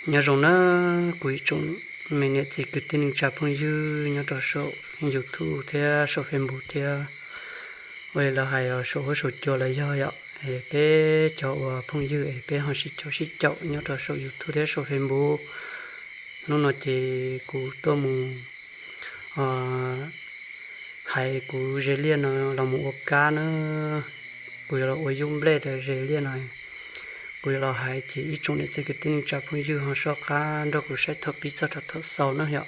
Nyob zoo nawb kuv ib tsoom me niam txiv kwv tij neej tsa phooj ywg nyob rau saum YouTube thiab saum Facebook thiab, ua li lawv hais os, saum huab saum cua los yog yom, es peb cov uas phooj ywg es peb ho sib caum sib caum nyob rau saum YouTube thiab saum Facebook. Hnub no ces kuv tuaj mus hais kuv ze liaj no los mus ua kab na, kuv yuav los ua yub nplej rau ze liaj no. Kuv yuav los hais ces ib tsoom niam txiv kwv tij neej tsa phooj ywg ho soj qab nrog kuv saib thaum pib txog rau thaum xaus na yom.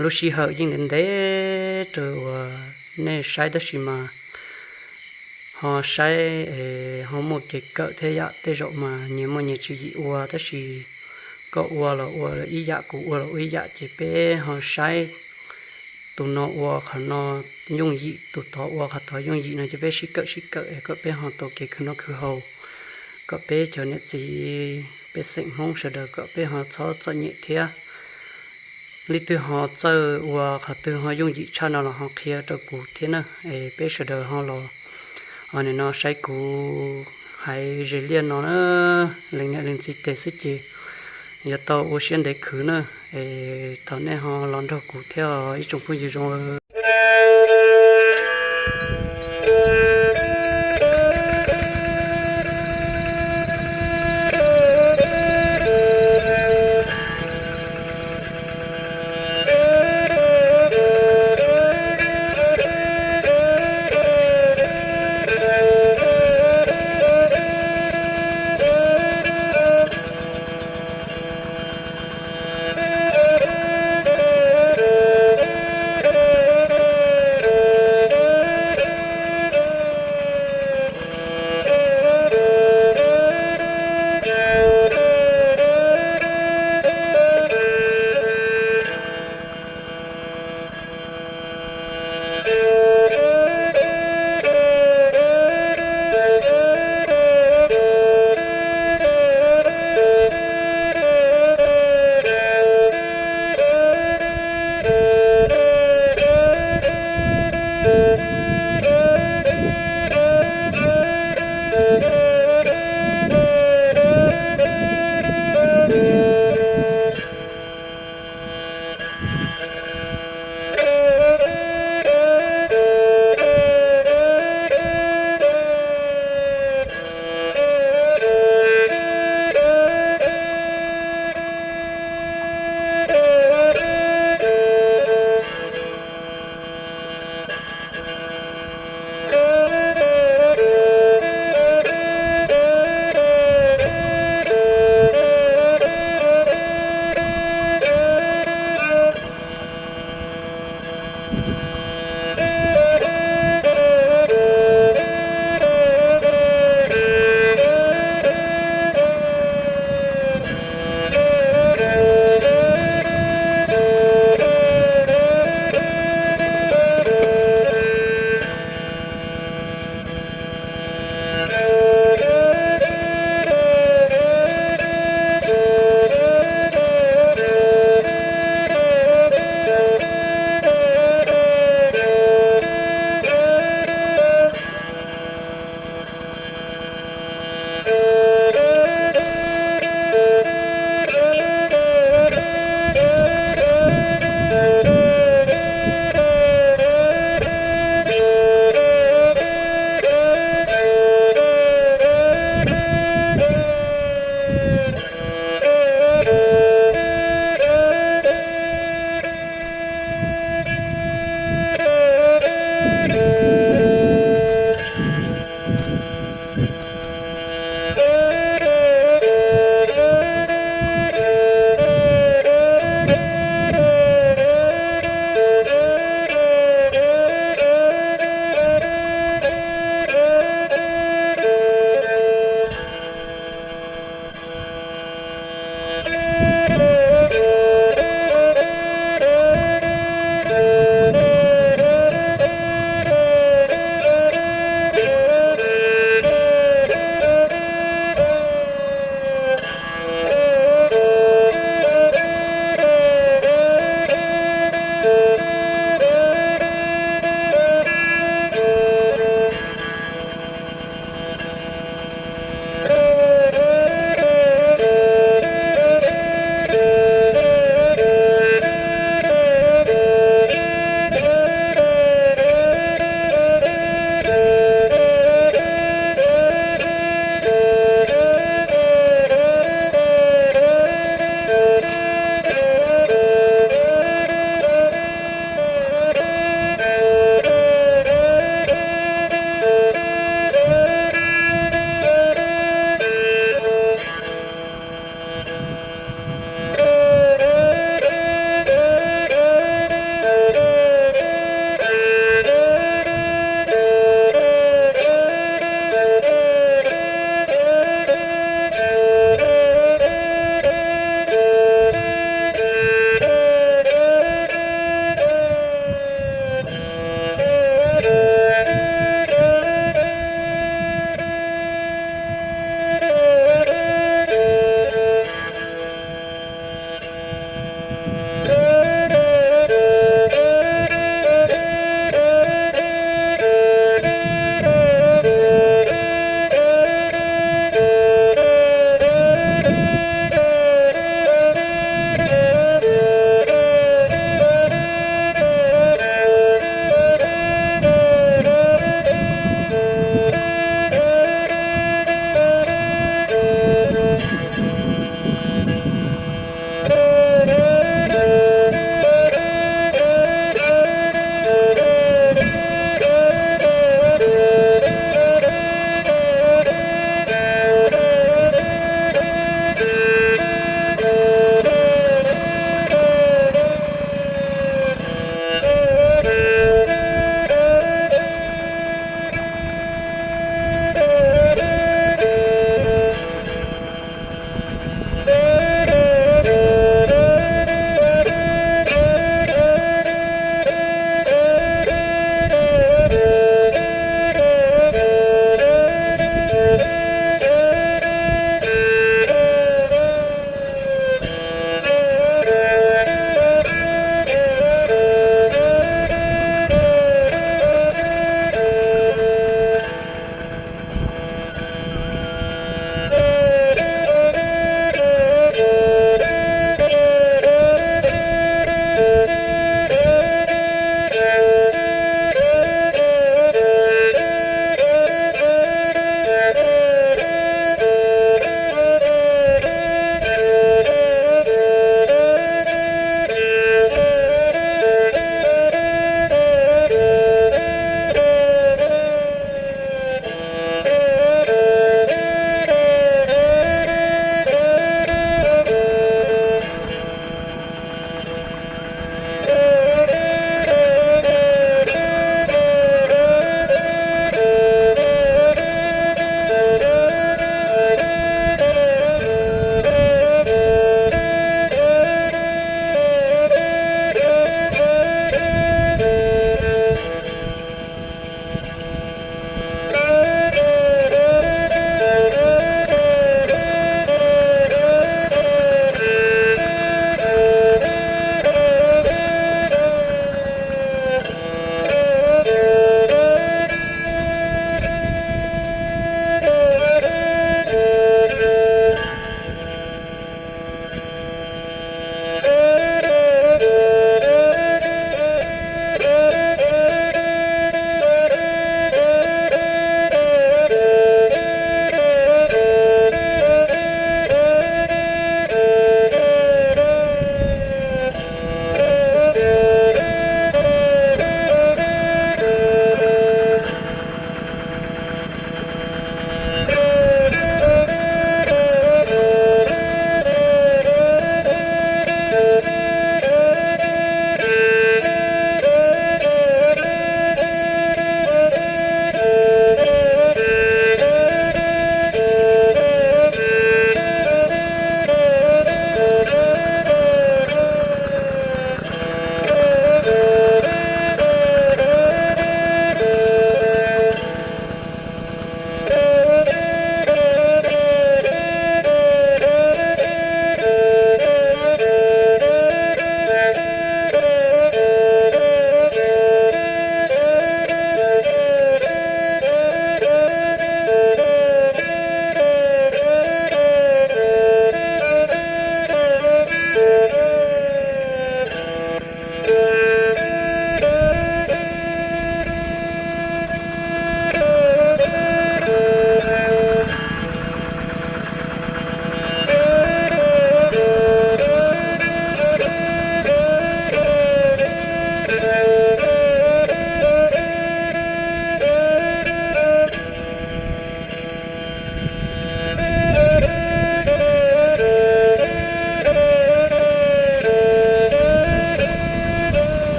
Lub sij hawm yeej ntev ntev rau uas nej saib tab sis mas ho saib es ho muaj kev kawm thiab yom. Tej zaum mas nyias muaj nyias tswv yim ua tab sis koj ua los ua ib yam, kuv ua los ua ib yam ces peb ho saib tus no ua qhov no yooj yim, tus tod ua qhov tod yooj yim no ces peb sib kawm sib kawm es kom peb ho tau kev khwv noj khwv haus, kom peb cov niam txiv pej xeem Hmoob sawv daws kom peb ho txhob txom nyem thiab. Leej twg ho txawj ua qhov twg ho yooj yim tshaj no los ho qhia rau kuv thiab na, es peb sawv daws ho los nim no saib kuv hais ze liaj no na, leej niam leej txiv tes xwb ces yuav tau ua siab ntev khwv na. Es thov nej ho los nrog kuv thiab ib tsoom phooj ywg zoo.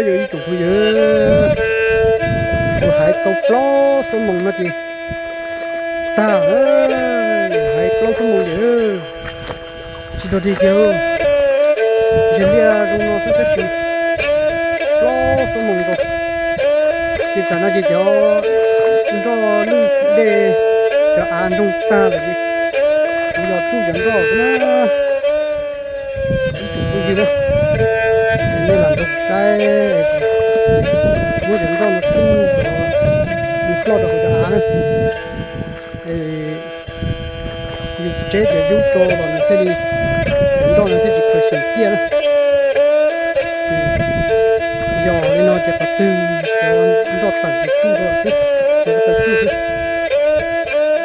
Yog ib tsoom phooj ywg, kuv hais tau plaub xuab moos no ces tag, hais plaub xuab moos ces tsis rau tig kiag, ntsia liaj zoo no xwb tab sis plaub xuab moos nkaus. Ces tam no ces cov nroj lwj dej, cov av nroog tag lawm ces kuv los tsuj cov nroj xwb na. Ib tsoom phooj ywg na, nej lam nrog kuv saib, muab cov nroj no tsuj kom nws ploj rau hauv cov av na. Yus tseb cov yub tso los nws thiaj li, cov nroj no thiaj tsis khaws xyeem ciaj na. Yog li no ces qhov twg cov nroj tawm ces tsuj rau xwb, xav tawm tsuj xwb.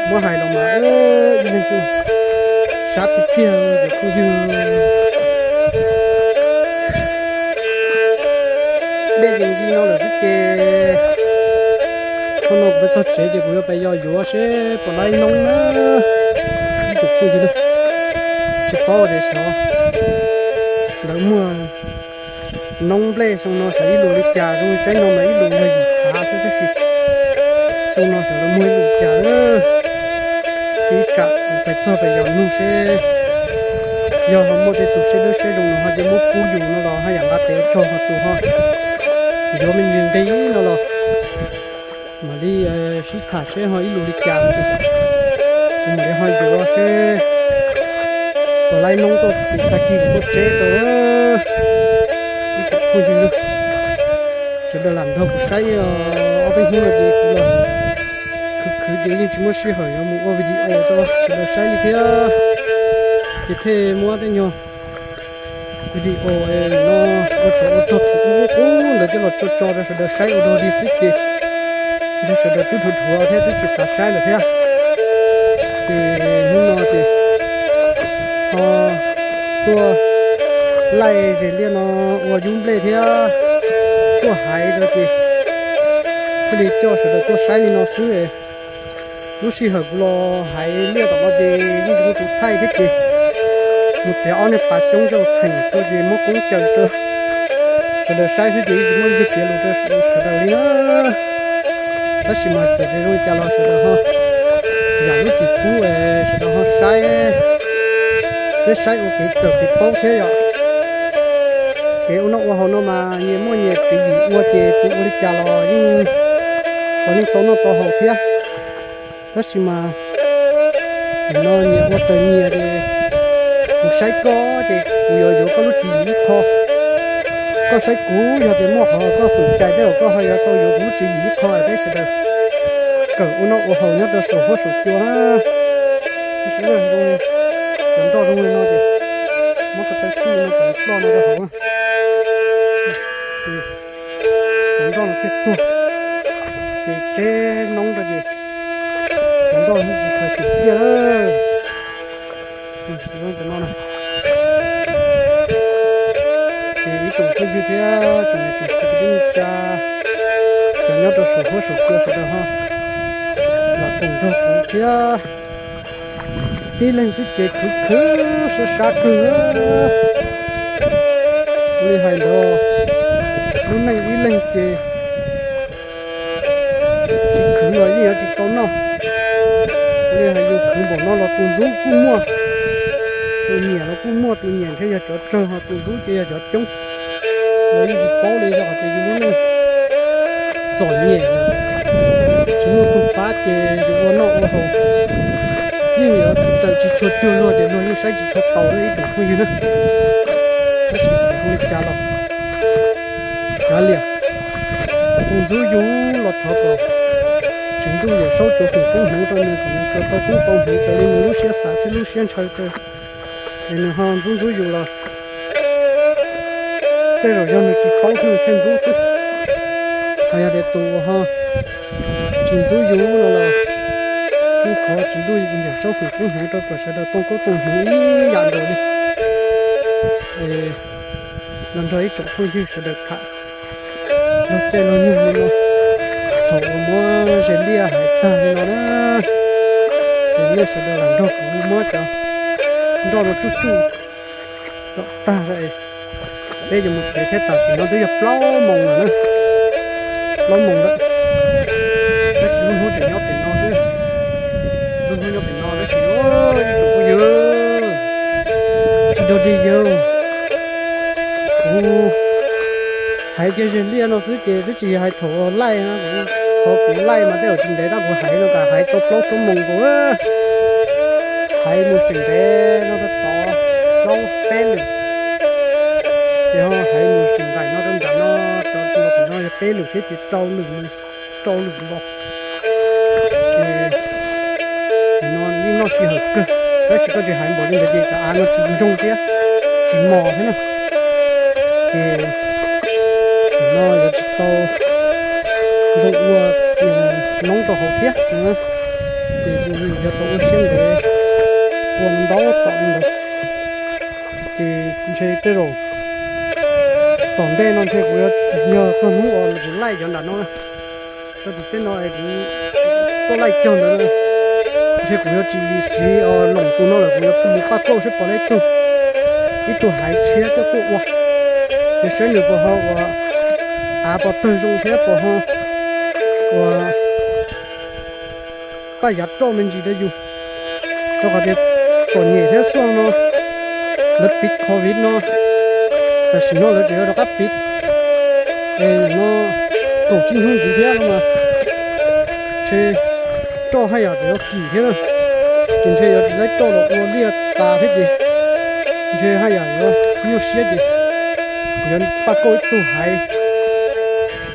Muab hais los mas ib leeg xwb, sab tiag tiag cov phooj ywg. Dej yees li no lawm xwb ces thaum no kuv txog tsev ces kuv yuav pais yos yuav seb puas laib noob na. Ib tsoom phooj ywg, tsis paub tias xyov lawv muag noob nplej xyoo no xyov ib lus li cas, zoo li tsaib no mas ib lus yog yim phav xwb tab sis xyoo no xyov lawv muag ib lus cas. Ib tsam kuv pais txog pais yos nug seb yog ho muaj tej tus siab dawb siab zoo no ho ces muab pub yus no los haj yam nqa tes tsaug, ho tus ho yuav me ntsis nqi no los mam li sib tham seb ho ib lus li cas. Kuv mam li ho yuav seb puas laib noob tuaj ces tag kis kuv tuaj tseb rau. Ib tsoom phooj ywg, sawv daws lam nrog kuv saib os. Ob peb hnub no ces kuv los khwv khwv ces yeej tsis muaj sij hawm yuav mus ua video rau sawv daws saib li thiab. Ces thiaj muab tej nyuag video no ua tsov ua rog thaum ub qub ntawd coj los tso tso rau sawv daws saib ua dog dig xwb ces nrog sawv daws twb dhuav dhuav thiab twb tsis xav saib lawm thiab. Ces hnub no ces ho tuaj laij zes liaj no ua yub nplej thiab tuaj haiv rau ces thiaj li coj sawv daws tuaj saib li no xwb. Lub sij hawm kuv los haiv liaj tom no ces yeej tsis muaj tus thaij thiab ces mus txiav ob niag pas xyoob coj los txheem rau ces muab koob caws rau sawv daws saib xwb ces yeej tsis muaj leej twg piav lus rau sawv daws li na. Tab sis mas txawm tias zoo li cas los sawv daws ho zam lub txim pub, sawv daws ho saib, peb saib ua kev kawm kev paub thiab yom. Kev ua noj ua haus no mas nyias muaj nyias tswv yim ua ces tus ua li cas los yeej, los yeej tau noj tau haus thiab. Tab sis mas nim no nyias ua raws nyias ces kuv saib koj ces kuv yuav yuav koj lub tswv yim ib qho. Koj saib kuv yog tias muaj qhov koj xum cai tej zaum koj ho yuav tau yuav kuv lub tswv yim ib qho. Peb sawv daws kawm ua noj ua haus nyob rau saum huab saum cua na. Cov nroj zoo li no ces muab ko taw tsuj no kom ploj no rau hauv. Cov nroj no thiaj tuag, ces tseb noob rau ces cov nroj no tsis khaws xyeem ciaj lawm. Cov no na, ces ib tsoom phooj ywg thiab tsoom niam tsoom txiv kwv tij neej tsa, cov nyob rau saum huab saum cua sawv daws ho los koom nrog kuv thiab. Tib leeg xwb ces khwv khwv sab sab kawg. Ua li hais ntawd, lub neej ib leeg ces tsis khwv los yeej yuav tsis tau noj. Ua li hais yus khwv npaum no los tus ntxub kuj muaj, tus nyiam los kuj muaj, tus nyiam ntshe yog cov tsawg ho tus ntxub ces yog cov coob. Los yeej tsis paub li yog hais tias yus lub neej txom nyem, tsis muaj tug pab ces yus ua noj ua haus yeej yuav raws tsis tshua cuag luag ces luag yeej saib tsis tshua taus li ib tsoom phooj ywg na. Tab sis txawm ua li cas los kav liam, tus ntxub yus los thov kom Tswv Ntuj Yawm Saub tsuav foom koob hmoov rau nws kom nws tsuas tau koob tau hmoov raws li nws lub siab xav thiab lub siab ntshaw rau. Es nws ho ntxub ntxub yus los tej zaum yog nws tsis paub thiaj ntxub xwb. Ho yog tias tus uas ho tsis ntxub yus no los kuj thov Tswv Ntuj Yawm Saub foom koob hmoov rau kom sawv daws tau koob tau hmoov ib yam nkaus li. Es los nrog ib tsoom phooj ywg sawv daws tham luag caij luag nyoog li no, thaum uas muab zes liaj haiv tag li no na, ces nej sawv daws lam nrog kuv muab cov nroj no tsuj tsuj kom tag lawm. Peb yuav mus tsev thiab, tam sim no twb yog plaub moos lawm na, plaub moos lawm. Tab sis lub hnub tseem nyob pem no xwb, lub hnub nyob pem no tab sis ib tsoom phooj ywg, tsis dog dig yawg, kuv Hais kiag zeg liaj no xwb ces twb tsis yog hais thaum laij na, kuv, qhov kuv laij mas tej zaum tsis ntev tab kuv hais no kam hais tau plaub xuab moos nkaus. Hais mus tseem ntev no rau tod plaub peb lwm, ces ho hais mus tseem nraim no rau nram no, rau no yog peb lwm thiab ces rau lwm, rau lwm nkaus. Ces no ib noj sij hawm kawg, tab sis koj tsis hais npaum li ntawd ces cov av no tsis ntsoog thiab, tsis mos thiab na. Ces no yuav tsis tau ntoo ua noob rau hauv thiab, ces yog tau ua siab ntev ua ntau tom li ntawd. Ces ntshe tej zaum tom ntej no ntshe kuv yuav, yog txog hnub uas kuv laij cov nram no, txog tim tej no es kuv tuaj laij cog ntawd, ntshe kuv yuav tsis siv loom tus no lawm, kuv yuav mus paj kauj saib puas laij tug, ib tug haiv tshiab tuaj tuaj ua, ces saib nws puas ho ua av puas tawg zoo thiab puas ho ua paj yav roj me ntsis rau yus. Rau qhov tias txom nyem thiab xoj no, lawv piv covid no, tam sim no lawv tseem yuav rov qab piv, es no kaum tsib hnub ntxiv thiab no mas, ntshe roj haj yam tseem yuav kim thiab na, ces ntshe yuav tsis laib roj los ua liaj tas thiab ces ntshe haj yam yuav nyuaj siab ces yuav paj kauj ib tug haiv,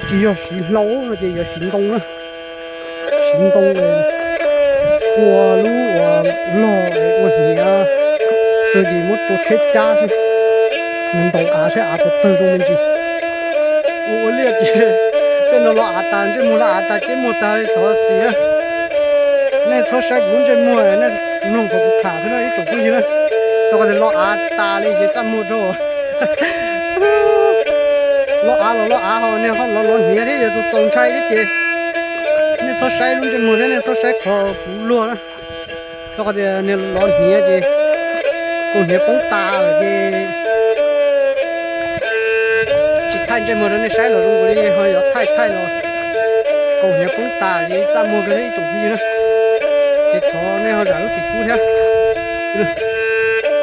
tsis yog siv hlau no ces yuav siv ntoo na, siv ntoo ua lub uas log ua hniav, tag ces muab rau tsheb cab xwb, mus ntaus av saib av puas tawg zoo me ntsis. Ua ua liaj ces tej no los av tas, ntsej muag los av tas, ceb muag tas li thov txim. Nej txhob saib kuv lub ntsej muag, nej mloog qhov kuv tham xwb na ib tsoom phooj ywg na. Rau qhov tias los av tas li ces txaj muag rau, los av los los av ho niag ho los los hniav thiab yog txaus ntshai thiab ces nej txhob saib lub ntsej muag thiab nej txhob saib qhov kuv luag na. Rau qhov tias niag los hniav ces kaus hniav poob tas lawm ces tsis thaij ntsej muag rau nej saib los zoo nkaus li ho yuav thaij thaij los kaus hniav poob tas ces txaj muag kawg thiab ib tsoom phooj ywg na. Ces thov nej ho zam lub txim pub thiab.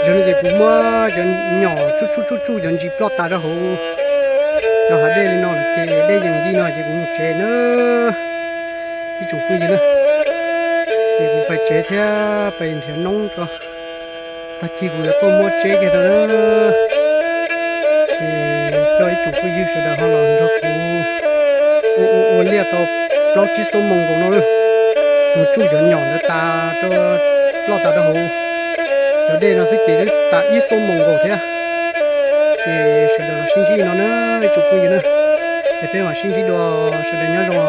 Zaum no ces kuv muab cov nyom tsuj tsuj tsuj tsuj cov ntsis ploj tas rau hauv cov hav dej li no lawm ces dej yees li no ces kuv mus tsev na ib tsoom phooj ywg na. Ces kuv pais tsev thiab pais nrhiav noob tso, tag kis kuv yuav tuaj muab tseb kiag rau na. Ces coj ib tsoom phooj ywg sawv daws ho los nrog kuv ua ua ua liaj tau plaub tsib xuab moos nkaus no lawm, mus tsuj cov nyom ntawd tas rau, ploj tas rau hauv cov dej no xwb ces twb tas ib xuab moos nkaus thiab. Ces sawv daws los sib ntsib no na ib tsoom phooj ywg na, es peb mam sib ntsib dua, sawv daws nyob zoo.